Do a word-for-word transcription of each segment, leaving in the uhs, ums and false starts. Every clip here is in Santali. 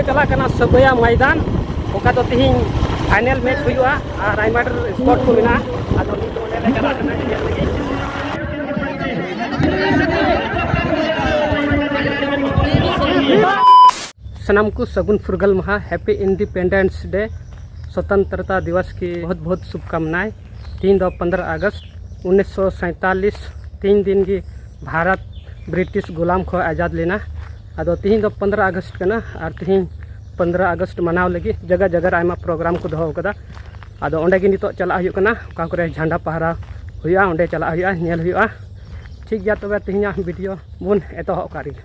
ᱪᱟᱞᱟᱜ ᱠᱟᱱᱟ ᱥᱟᱹᱵᱟᱹᱭᱟ ᱢᱚᱭᱫᱟᱱ, ᱚᱠᱟ ᱫᱚ ᱛᱤᱦᱤᱧ ᱯᱷᱟᱭᱱᱮᱞ ᱢᱮᱪ ᱦᱩᱭᱩᱜᱼᱟ ᱟᱨ ᱟᱭᱢᱟ ᱰᱷᱮᱨ ᱥᱯᱳᱨᱴ ᱠᱚ ᱢᱮᱱᱟᱜᱼᱟ᱾ ᱟᱫᱚ ᱱᱤᱛ ᱚᱸᱰᱮ ᱞᱮ ᱪᱟᱞᱟᱜ ᱠᱟᱱᱟ ᱧᱮᱧᱮᱞ ᱞᱟᱹᱜᱤᱫ᱾ ᱥᱟᱱᱟᱢ ᱠᱚ ᱥᱟᱹᱜᱩᱱ ᱯᱷᱩᱨᱜᱟᱹᱞ ᱢᱟᱦᱟ, Happy Independence Day, स्वतंत्रता दिवस की बहुत बहुत शुभकामनाएं। ᱛᱤᱦᱤᱧ ᱫᱚ ᱯᱚᱱᱫᱽᱨᱚ ᱟᱜᱚᱥᱴ ᱩᱱᱤᱥᱥᱚ ᱥᱟᱸᱭᱛᱟᱞᱤᱥ, ᱛᱤᱱ ᱫᱤᱱ ᱜᱮ ᱵᱷᱟᱨᱚᱛ ᱵᱨᱤᱴᱤᱥ ᱜᱩᱞᱟᱢ ᱠᱷᱚᱱ ᱟᱡᱟᱫ ᱞᱮᱱᱟ᱾ ᱟᱫᱚ ᱛᱤᱦᱤᱧ ᱫᱚ ᱯᱚᱱᱫᱽᱨᱚ ᱟᱜᱚᱥᱴ ᱠᱟᱱᱟ ᱟᱨ ᱛᱤᱦᱤᱧ ᱯᱚᱱᱫᱽᱨᱚ ᱟᱜᱚᱥᱴ ᱢᱟᱱᱟᱣ ᱞᱟᱹᱜᱤᱫ ᱡᱟᱭᱜᱟ ᱡᱟᱭᱜᱟ ᱨᱮ ᱟᱭᱢᱟ ᱯᱨᱳᱜᱨᱟᱢ ᱠᱚ ᱫᱚᱦᱚ ᱟᱠᱟᱫᱟ᱾ ᱟᱫᱚ ᱚᱸᱰᱮ ᱜᱮ ᱱᱤᱛᱚᱜ ᱪᱟᱞᱟᱜ ᱦᱩᱭᱩᱜ ᱠᱟᱱᱟ, ᱚᱠᱟ ᱠᱚᱨᱮ ᱡᱷᱟᱱᱰᱟ ᱯᱟᱦᱟᱨᱟ ᱦᱩᱭᱩᱜᱼᱟ, ᱚᱸᱰᱮ ᱪᱟᱞᱟᱜ ᱦᱩᱭᱩᱜᱼᱟ, ᱧᱮᱞ ᱦᱩᱭᱩᱜᱼᱟ᱾ ᱴᱷᱤᱠ ᱜᱮᱭᱟ, ᱛᱚᱵᱮ ᱛᱮᱦᱮᱧᱟᱜ ᱵᱷᱤᱰᱤᱭᱳ ᱵᱚᱱ ᱮᱛᱚᱦᱚᱵ ᱠᱟᱜ ᱨᱮᱜᱮ᱾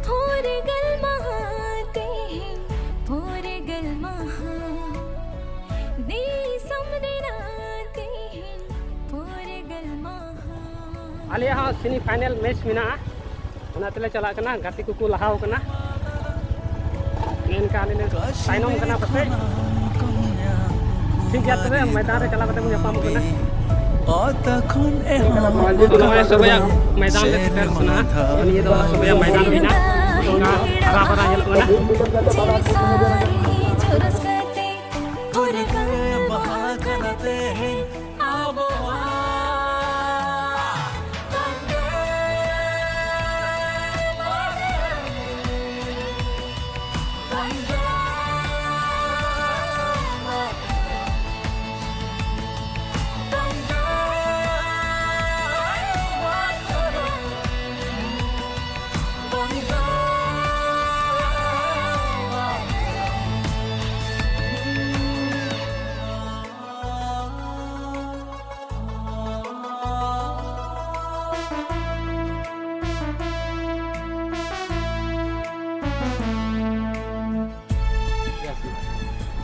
ᱯᱷᱩᱨᱜᱟᱹᱞ ᱢᱟᱦᱟ ᱛᱮᱦᱮᱧ, ᱯᱷᱩᱨᱜᱟᱹᱞ ᱢᱟᱦᱟ, ᱫᱤᱥᱚᱢ ᱨᱮᱱᱟᱜ ᱛᱮᱦᱮᱧ ᱯᱷᱩᱨᱜᱟᱹᱞ ᱢᱟᱦᱟ᱾ ᱟᱞᱮᱭᱟᱜ ᱦᱚᱸ ᱥᱮᱢᱤ ᱯᱷᱟᱭᱱᱮᱞ ᱢᱮᱪ ᱢᱮᱱᱟᱜᱼᱟ, ᱚᱱᱟ ᱛᱮᱞᱮ ᱪᱟᱞᱟᱜ ᱠᱟᱱᱟ᱾ ᱜᱟᱛᱮ ᱠᱚᱠᱚ ᱞᱟᱦᱟᱣ ᱠᱟᱱᱟ, ᱢᱮᱱᱠᱷᱟᱱ ᱟᱞᱮ ᱞᱮ ᱛᱟᱭᱱᱚᱢ ᱠᱟᱱᱟ ᱯᱟᱥᱮᱡ᱾ ᱴᱷᱤᱠ ᱜᱮᱭᱟ, ᱛᱚᱵᱮ ᱢᱚᱭᱫᱟᱱ ᱨᱮ ᱪᱟᱞᱟᱣ ᱠᱟᱛᱮ ᱵᱚᱱ ᱧᱟᱯᱟᱢᱚᱜ ᱠᱟᱱᱟ᱾ ᱛᱚ ᱱᱚᱜᱼᱚᱭ ᱥᱚᱵᱟᱭᱟ ᱢᱚᱭᱫᱟᱱ ᱞᱮ ᱥᱮᱴᱮᱨ ᱠᱟᱱᱟ᱾ ᱱᱤᱭᱟᱹ ᱫᱚ ᱥᱚᱵᱟᱭᱟ ᱢᱚᱭᱫᱟᱱ ᱦᱩᱭᱱᱟ, ᱚᱱᱠᱟ ᱦᱟᱨᱟ ᱵᱷᱟᱨᱟ ᱧᱮᱞᱚᱜ ᱠᱟᱱᱟ᱾ ᱯᱷᱩᱨᱜᱟᱹᱞ ᱢᱟᱦᱟ ᱠᱟᱱᱟ ᱛᱮᱦᱮᱧ ᱟᱵᱚᱣᱟᱜ᱾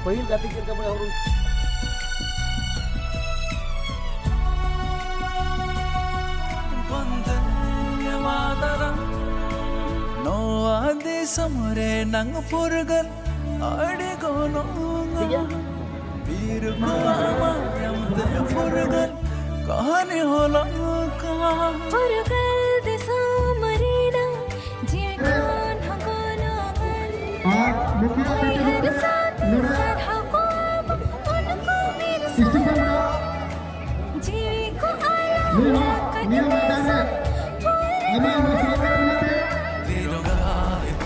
ᱯᱟᱹᱦᱤᱞ ᱜᱟᱛᱮ ᱪᱮᱫ ᱞᱮᱠᱟ ᱵᱚᱭᱦᱟ ᱦᱩᱲᱩ? ᱵᱚᱱᱫᱮ ᱢᱟᱛᱟᱨᱟᱢ᱾ ᱱᱚᱣᱟ ᱫᱤᱥᱚᱢ ᱨᱮᱱᱟᱝ ᱯᱷᱩᱨᱜᱟᱹᱞ ᱟᱹᱰᱤ ᱜᱚᱱᱚᱝᱟ᱾ ᱴᱷᱤᱠ ᱜᱮᱭᱟ᱾ ᱵᱤᱨ ᱠᱚᱣᱟᱜ ᱢᱟᱭᱟᱢ ᱛᱮ ᱯᱷᱩᱨᱜᱟᱹᱞ ᱠᱟᱹᱦᱱᱤ ᱦᱚᱸ ᱞᱚᱝᱠᱟ᱾ ᱯᱷᱩᱨᱜᱟᱹᱞ ᱫᱤᱥᱚᱢ ᱨᱮᱱᱟᱝ ᱡᱤᱣᱤ ᱠᱷᱚᱱ ᱦᱚᱸ ᱜᱚᱱᱚᱝᱟᱱ᱾ ᱟᱨ ᱱᱩᱠᱤᱱᱟᱜ ᱩᱭᱦᱟᱹᱨ ᱥᱟᱶᱛᱮ ᱱᱚᱰᱮ ᱥᱟᱨᱦᱟᱣ ᱠᱚᱣᱟ ᱵᱚᱱ ᱩᱱᱠᱩ ᱵᱤᱨ ᱥᱤᱫᱩ ᱠᱟᱹᱱᱦᱩ᱾ ᱥᱟᱱᱛᱟᱲ᱾ ᱡᱤᱣᱤ ᱠᱚ ᱟᱞᱟᱭ ᱱᱤᱭᱟᱹ, ᱟᱠᱟᱫ ᱱᱤᱭᱟᱹ ᱢᱟᱭᱫᱟᱱ ᱨᱮ ᱫᱤᱥᱚᱢ ᱯᱷᱩᱨᱜᱟᱹᱞ᱾ ᱟᱭᱢᱟ ᱟᱭᱢᱟ ᱥᱟᱨᱦᱟᱣ ᱠᱟᱱᱟ ᱯᱮ᱾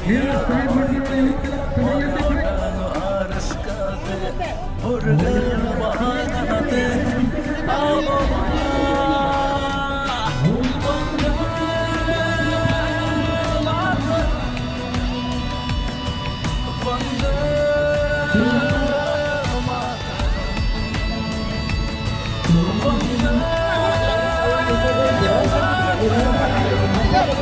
ᱱᱤᱭᱟᱹ ᱥᱟᱭᱤᱰ ᱵᱳᱨᱰ ᱨᱮ ᱦᱩᱭᱩᱜ ᱠᱟᱱᱟ, ᱥᱟᱹᱜᱟᱹᱭ ᱜᱟᱛᱮ ᱠᱚ᱾